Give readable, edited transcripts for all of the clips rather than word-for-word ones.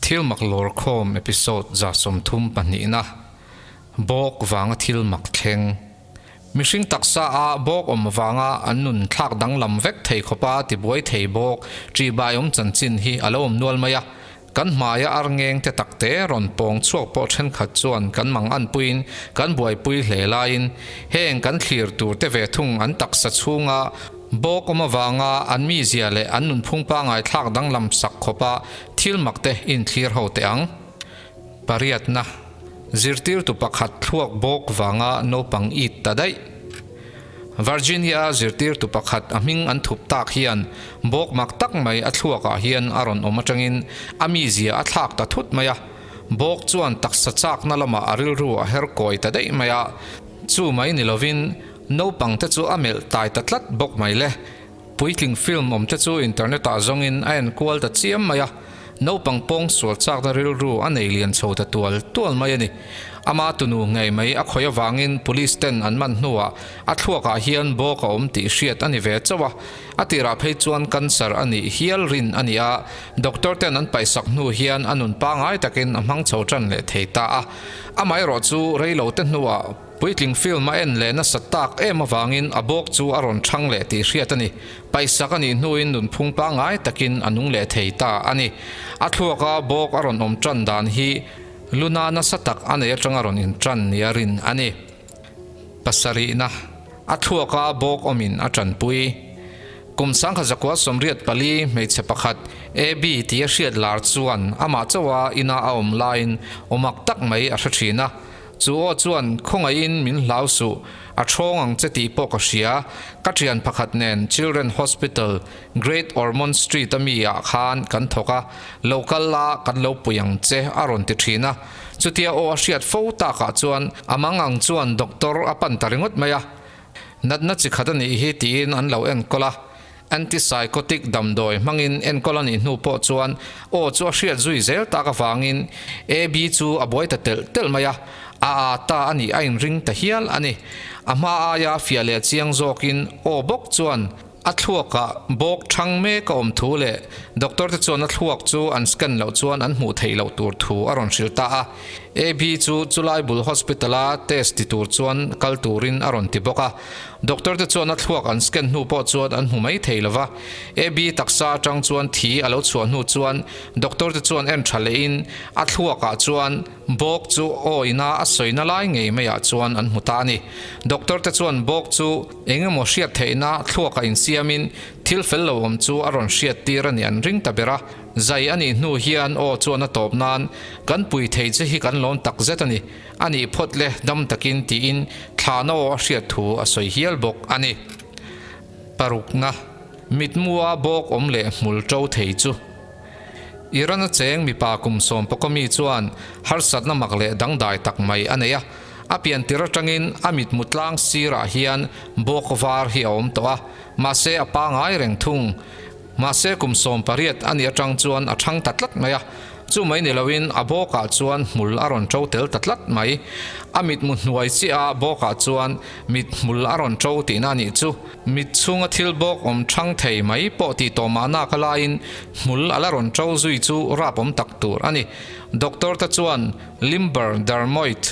Thil mak lawrkhawm episode 32 na, Bawk vanga thil mak thleng. Mihring taksa a bawk awm vanga an nun thlak danglam vek thei khawpa tibuai thei bawk ṭihbai awm chanchin hi a lo awm nual mai a. Kan hmaia ar ngeng te tak te rawn pawng chhuak pawh thenkhat chuan kan mang anpuiin kan buaipui hle laiin heng kan thlir tur te ve thung an taksa chhunga bawk awm avanga an mizia leh an nunphung pangai thlak danglam sak khawpa thil mak te inthlir ho teh ang. Pariatna, Zirtirtu pakhat thluak bawk vanga naupang it ta daih. Virginia-a zirtirtu pakhat a hming an thup tak hian bawk mak tak mai a thluakah hian a rawn awm atangin a mizia a thlak ta thut mai a. Bawk chuan taksa chakna lamah a rilru a her kawi ta daih mai a. Chu mai ni lovin naupangte chu a melh tai ta tlat bawk mai le. Puitling film awm te chu internet ah zawngin a en kual ta chiam mai a, naupang pawng sual chakna rilru a nei lian chho ta tual tual mai a ni. Ama tunu ngei mai a khawih avangin police ten an man hnuah a thluak ah hian bawk a awm tih hriat a ni ve chauh a, a tirah phei chuan cancer a nih hial rin a ni a, doctor ten an paihsak hnu hian a nun pangai takin a hmang chho tan leh thei ta a, amaherawh chu reilo te hnuah Puitling film a en leh nasa tak em avangin a bawk chu a rawn thang leh tih hriat a ni. Paihsak a nih hnuin nunphung pangngai takin a nung leh thei ta a ni. A thluaka bawk a rawn awm tan dan hi luna nasa tak a nei atanga rawn intan nia rin a ni. Pasarihna, A thluaka bawk awmin a tanpui. Kum 1984 hmeichhe pakhat AB tia hriat lar chuan amah chauha ina a awm laiin awmak tak mai a hre thin a. Chu aw chuan khawngaihin min hlau suh, a thawng ang che tih pawh ka hria. Ka thian pakhat nen Children Hospital, Great Ormond Street a mi ah khan kan thawk a, lo kal la kan lo pui ang che a rawn ti thin a. Chutia aw a hriat fo takah chuan a mang ang chuan doctor a pan ta ringawt mai a. Natna chi khat a nih hi tiin an lo enkawl a. Antipsychotic damdawi hmangin enkawl a nih hnu pawh chuan aw chu a hriat zui zel tak avangin AB chu a buai ta telh telh mai a, a aa ta a nih a inring ta hial a ni. A hma aia fiah leh chiang zawkin aw bawk chuan a thluakah bawk thang mek a awm thu leh doctor te chuan a thluak chu an scan loh chuan an hmuh theih loh tur thu a rawn hrilh ta a. AB chu chulai bul hospital-a test ti tur chuan kal turin a rawn ti bawk a. Doctor te chuan a thluak an scan hnu pawh chuan an hmu mai thei lova, AB taksa atang chuan thi a lo chhuah hnu chuan doctor te chuan en tha lehin a thluak ah chuan bawk chu aw ina a sawina lai ngei mai ah chuan an hmu ta a ni. Doctor te chuan bawk chu eng emaw hriat theihna thluak ah insiamin thil fel lo awm chu a rawn hriat tir a ni an ring ta ber a. Zai a nih hnu hian aw chuan a tawp nan kan pui thei che hi kan lawm tak zet a ni. A nih phawt le dam takin tiin thlahna aw a hriat thu a sawi hial bawk a ni. Parukna, Mitmua bawk awm leh hmul to thei chu. Iran a cheng mipa kum sawmpakaw mi chuan harsatna mak leh dangdai tak mai a nei a. A pian tir atangin a mitmu tlang sirah hian bawk var hi a awm tawh a, mahse a pangai reng thung. Mahse kum 18 a nih atang chuan a thang ta tlat mai a, chu mai ni loin a bawkah chuan hmul a rawn to tel ta tlat mai. A mitmu hnuai chiah a bawkah chuan mit hmul a rawn to tihna a nih chu. Mit chhunga thil bawk awm thang thei mai pawh tih tawh mahna ka laiin hmul a la rawn to zui chu rap awm tak tur a ni. Doctor te chuan limber dermoid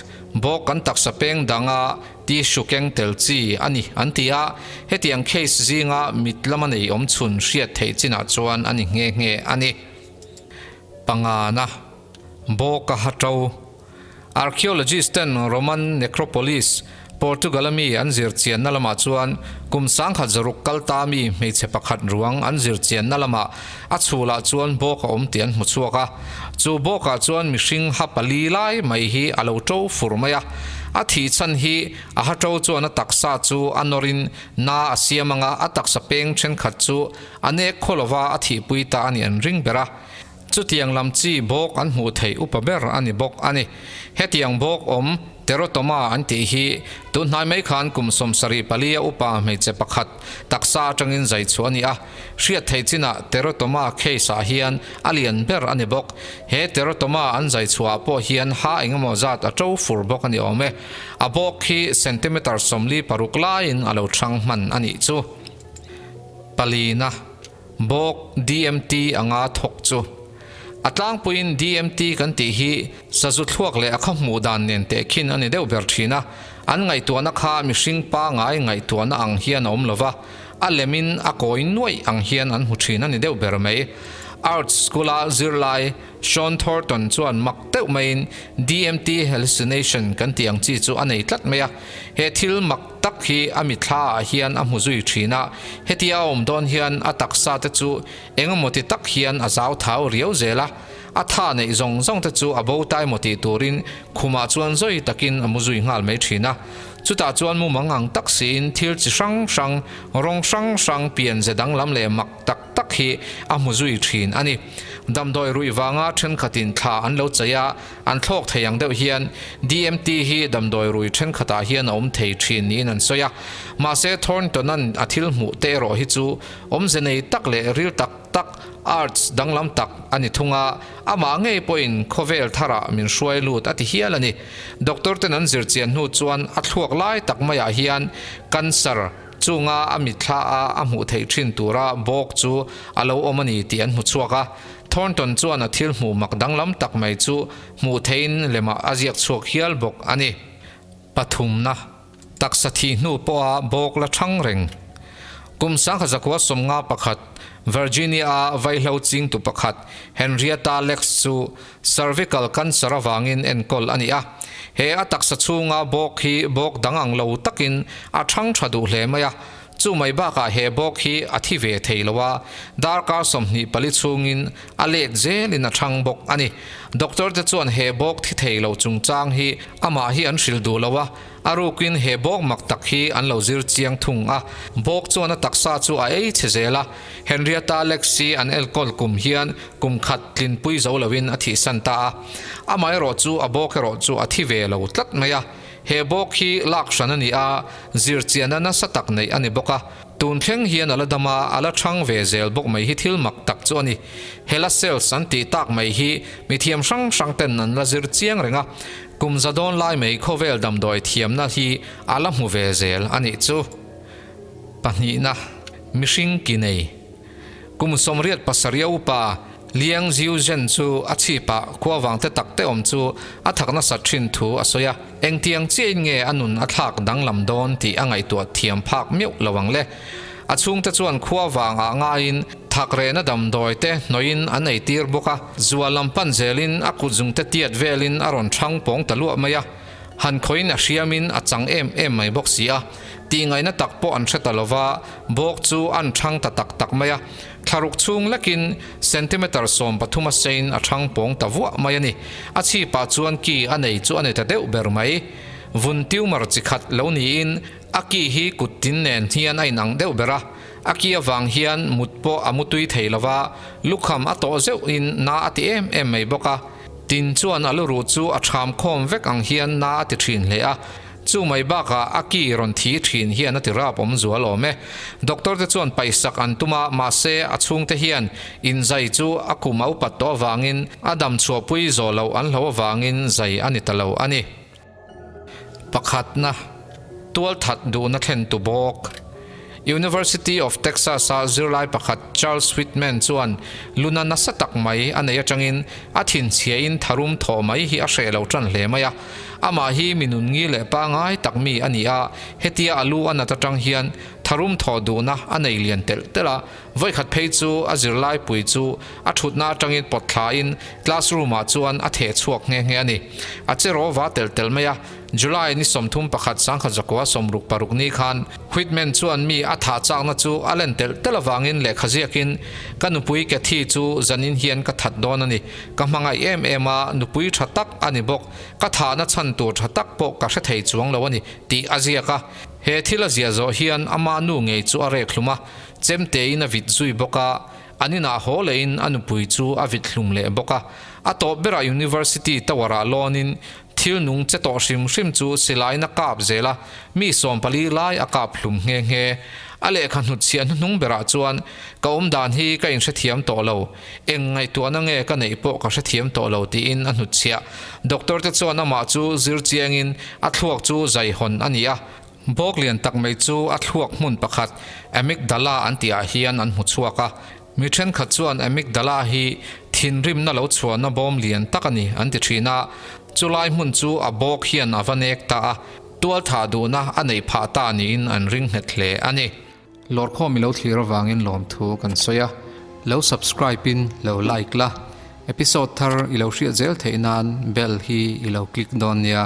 bawk kan taksa peng danga Tissue keng tel chi a ni an ti a, hetiang case zinga mit lama nei awm chhun hriat theih chinah chuan a ni nghe nghe a ni. Pangana, Boca Hato, Archaeologist ten Roman Necropolis, Portugal a mi an zir chianna lamah chuan kum 10,600 kal ta mi hmeichhe pakhat ruang an zir chianna lamah a chhulah chuan bawk a awm tih an hmu chhuak a. Chu bawkah chuan mihring ha pali lai mai hi a lo to fur mai a. A thih chhan hi a ha to chuan a taksa chu a nawrin na a siam anga a taksa peng thenkhat chu a nek khaw lova a thihpui ta a nih an ring ber a. Chutiang lam chi bawk an hmuh theih upa ber a ni bawk a ni. Hetiang bawk awm Terotoma an tih hi tunhnai mai khan kum 74 a upa hmeichhe pakhat taksa atangin zai chhuah a ni a. Hriat theih chinah Terotoma case ah hian a lian ber a ni bawk. He Terotoma an zai chhuah ah pawh hian ha engemaw zat a to fur bawk a ni awm e. A bawk hi centimeter 46 laiin a lo thang hman a nih chu. Palina. Bawk DMT anga thawk chu. A tlangpuiin DMT kan tih hi sazu thluak leh a khaw hmuh dan nen tehkhin a ni deuh ber thin a, an ngaihtuahna kha mihring pangai ngaihtuahna ang hian a awm lo va, a lemin a kawi nuaih ang hian an hmu thin a ni deuh ber mai. Arts School-a zirlai Sean Thornton chuan mak deuh maiin DMT hallucination kan tih ang chi chu a nei tlat mai a, he thil mak tak hi a mitthla ah hian a hmu zui thin a, hetia a awm dawn hian a taksa te chu Engemaw ti tak hian a zau thau riau zel a, a tha neih zawng zawng te chu a bo tai maw tih turin khumah chuan zawi takin a mu zui nghal mai thin a. Chutah chuan mumang ang tak siin thil chi hrang hrang, rawng hrang hrang pian ze danglam leh mak tak tak hi a hmu zui thin a ni. Damdawi ruih vanga thenkhatin thla an lo chei a, an thlawk thei ang deuh hian DMT hi damdawi rui thenkhatah hian a awm thei thin niin an sawi a. Mahse Thornton-a'n a thil hmuh te erawh hi chu Awmze nei tak leh ril tak tak, arts danglam tak a ni thung a, amah ngei pawhin khawvel tharah min hruai lut a ti hial a ni. Doctor ten an zir chian hnu chuan a thluak lai tak maiah hian cancer chunga a mitthla a a hmuh theih thin tura bawk chu a lo awm a ni tih an hmu chhuak a. Thornton chuan a thil hmuh mak danglam tak mai chu hmuh theihin lemah a ziak chhuak hial bawk a ni. Pathumna. Taksa thih hnu pawha bawk la thang reng. Kum sangkhat zakua 51, Virginia-a vaihlo chingtu pakhat Henrietta Lacks chu cervical cancer avangin enkawl a ni a. He a taksa chhunga bawk hi bawk dang ang lo takin a thang tha duh hle mai a. Chu mai bakah he bawk hi a thi ve thei lo a, darkar 24 chhungin a let zelin a thang bawk a ni. Doctor te chuan he bawk thi thei lo chungchang hi amah hi an hrilh duh lo a, A rukin he bawk mak tak hi an lo zir chiang thung a, bawk chuan a taksa chu a ei chhe zel a, Henrietta Lacks hi an enkawl kum hian kum khat tlinpui zo loin a thihsan ta a, amaherawh chu a bawk erawh chu a thi ve lo tlat mai a, he bawk hi lak hran a ni a, zir chiahna nasa tak neih a ni bawk a, tun thleng hian a la dam a, a la chhang ve zel bawk mai hi thil mak tak chu a ni. Hela cells an tih tak mai hi mithiam hrang hrang ten an la zir chiang reng a, Kum za dawn lai mai khawvel damdawi thiamna hi a la hmu ve zel a nih chu. Pahnihna, mihring ki nei. Kum 87 a upa Liang Xiuzhen chu a chhipah khua vangte tak te awm chu a thak nasat thin thu a sawi a. Engtiang chiahin nge a nun a thlak danglam dawn tih a ngaihtuah thiam phak meuh lo ang le. A chhungte chuan khua vangah ngaiin thak rehna damdawi te hnawihin an eitir bawk a, zual lam pan zelin a kut zungte tiat velin a rawn thang pawng ta luah mai a, han khawiin a hriamin a chang em em mai bawk si a, tihngaihna tak pawh an hre ta lo va, bawk chu an thang ta tak tak mai a, thlaruk chhung lekin centimeter 13 a seiin a thang pawng ta vuah mai a ni, a chhipah chuan ki a nei chu a ni ta deuh ber mai. Vun tumor chi khat lo niin A ki hi kut tin nen hian a inang deuh ber a, a ki avang hian mut pawh a mutui thei lo va, lukham a tawh zeuhin na a ti em em mai bawk a. Tin chuan a luruh chu a ṭham khawm vek ang hian na a ti ṭhin hle a, chu mai bakah a ki rawn thi ṭhin hian a ti rap awm zual awm e. Doctor te chuan paihsak an tum a, mahse a chhungte hian inzai chu a kum a upat tawh avangin a dam chhuahpui zawh loh an hlo avangin zai a ni ta lo a ni. Pakhatna, tualthat duhna thlentu bawk. University of Texas-a zirlai pakhat Charles Whitman chuan luna nasa tak mai a nei atangin a thinchhiain tharum thawh mai hi a hreh lo tan hle mai a. Amah hi mi nungi leh pangai tak mi a ni a, hetia a lu a nat atang hian tharum thawh duhna a nei lian telh telh a. Vawikhat phei chu a zirlaipui chu a thutna atangin pawt thlain classroom-ah chuan a theh chhuak nghe nghe a ni. A che rawva telh telh mai a, July ni 31 1966 ni khan Whitman chuan mi a thah chakna chu a len telh telh avangin lehkha ziakin, Ka nupui Kathy chu zanin hian ka that dawn a ni. Ka hmangaih em em a, nupui tha tak a ni bawk. Ka thahna chhan tur tha tak pawh ka hre thei chuang lo a ni, tih a ziak a. He thil a ziah zawh hian ama nu ngei chu a rek hlum a, Chemtein a vit zui bawk a, an inah haw lehin a nupui chu a vit hlum leh bawk a. A tawp berah University Tower-ah lawnin thil nung che tawh hrim hrim chu silaiin a kap zel a, mi 14 lai a kap hlum nghe nghe. A lehkha hnutchhiah hnuhnung berah chuan, Ka awm dan hi ka inhrethiam tawh lo, eng ngaihtuahna nge ka neih pawh ka hrethiam tawh lo tiin a hnutchhiah. Doctor te chuan amah chu zir chiangin a thluak chu zaihawn a ni a, Bawk lian tak mai chu a thluak hmun pakhat amygdala an tih ah hian an hmu chhuak a. Mi thenkhat chuan amygdala hi Thinrimna lo chhuahna bawm lian tak a ni an ti thin a, chulai hmun chu a bawk hian a va nek ta a, tualthah duhna a neih phah ta niin an ring nghet hle a ni. Lawrkhawm i lo thlir avangin lawmthu kan sawi a, lo subscribe in lo like la, episode thar i lo hriat zel theih nan bell hi i lo click dawn nia.